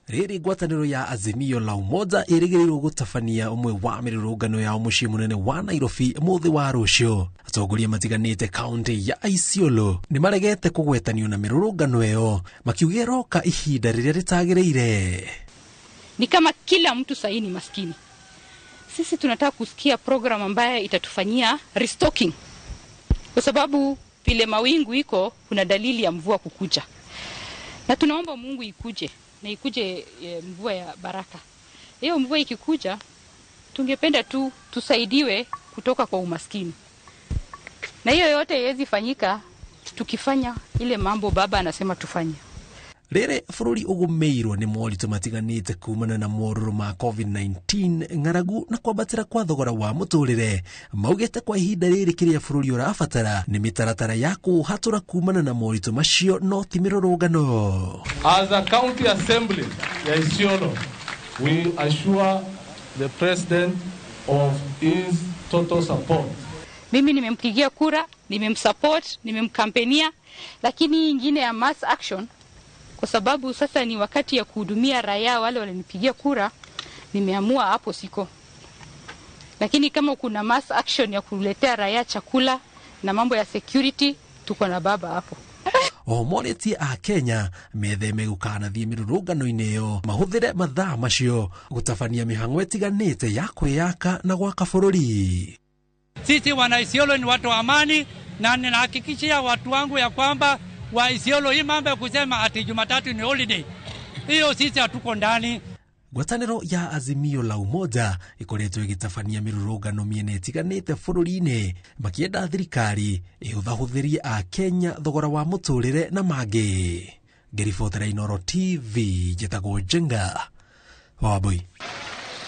Rĩrĩ ngwatanĩro ya Azimio la Umoja ĩrĩgĩrĩirwo gũtabania ũmwe wa mĩrũrũngano ya mũciĩ mũnene wa Nairobi mũthĩ wa rũciũ. Atongoria matiganĩte kaunti ya Isiolo nĩ maregete kũgwetanio na mĩrũrũngano ĩyo, makiuga ĩroka ihinda rĩrĩa rĩtagĩrĩire. Ni kama kila mtu sahii ni maskini. Sisi tunataka kusikia program ambayo itatufanyia restocking, kwa sababu vile mawingu iko, kuna dalili ya mvua kukuja, na tunaomba Mungu ikuje na ikuje mvua ya baraka. Hiyo mvua ikikuja, tungependa tu tusaidiwe kutoka kwa umaskini, na hiyo yote haiwezi fanyika tukifanya ile mambo baba anasema tufanye. Rĩrĩ bũrũri ũgũmĩirwo nĩ moritũ matiganĩte kumana na morũrũ ma COVID-19, ng'aragu na kwambatĩra kwa thogora wa mũtũrĩre, maugĩte kwa ihinda rĩrĩ kĩrĩa bũrũri ũrabatara nĩ mĩtaratara ya kũũhatũra kumana na moritũ macio, no ti mĩrũrũngano. As a county assembly ya Isiolo, we assure the president of his total support. Mimi nimempigia kura, nimemsupport, nimemkampenia, lakini hii ingine ya mass action, kwa sababu sasa ni wakati ya kuhudumia raia wale walinipigia kura, nimeamua hapo siko. Lakini kama kuna mass action ya kuletea raia chakula na mambo ya security, tuko na baba hapo. Oho morĩtie a Kenya metheme gũkanathiĩ mĩrũrũngano-inĩ ĩyo, mahũthĩre mathaa macio gũtabania mĩhang'o ĩtiganĩte ya kwĩyaka na gwaka bũrũri. Sisi wana Isiolo ni watu wa amani, na ninahakikishia watu wangu ya kwamba wa Isiolo, hii mambo ya kusema ati Jumatatu ni holiday, hiyo sisi hatuko ndani. Ngwatanĩro ya Azimio la Umoja ĩkoretwo ĩgĩtabania mĩrũrũngano mĩena ĩtiganĩte bũrũri-inĩ, makĩenda thirikari ĩhũthahũthĩrie a Kenya thogora wa mũtũrĩre na mangĩ. Ngĩribotera Inooro TV, njĩtagwo Njenga wa Wambui.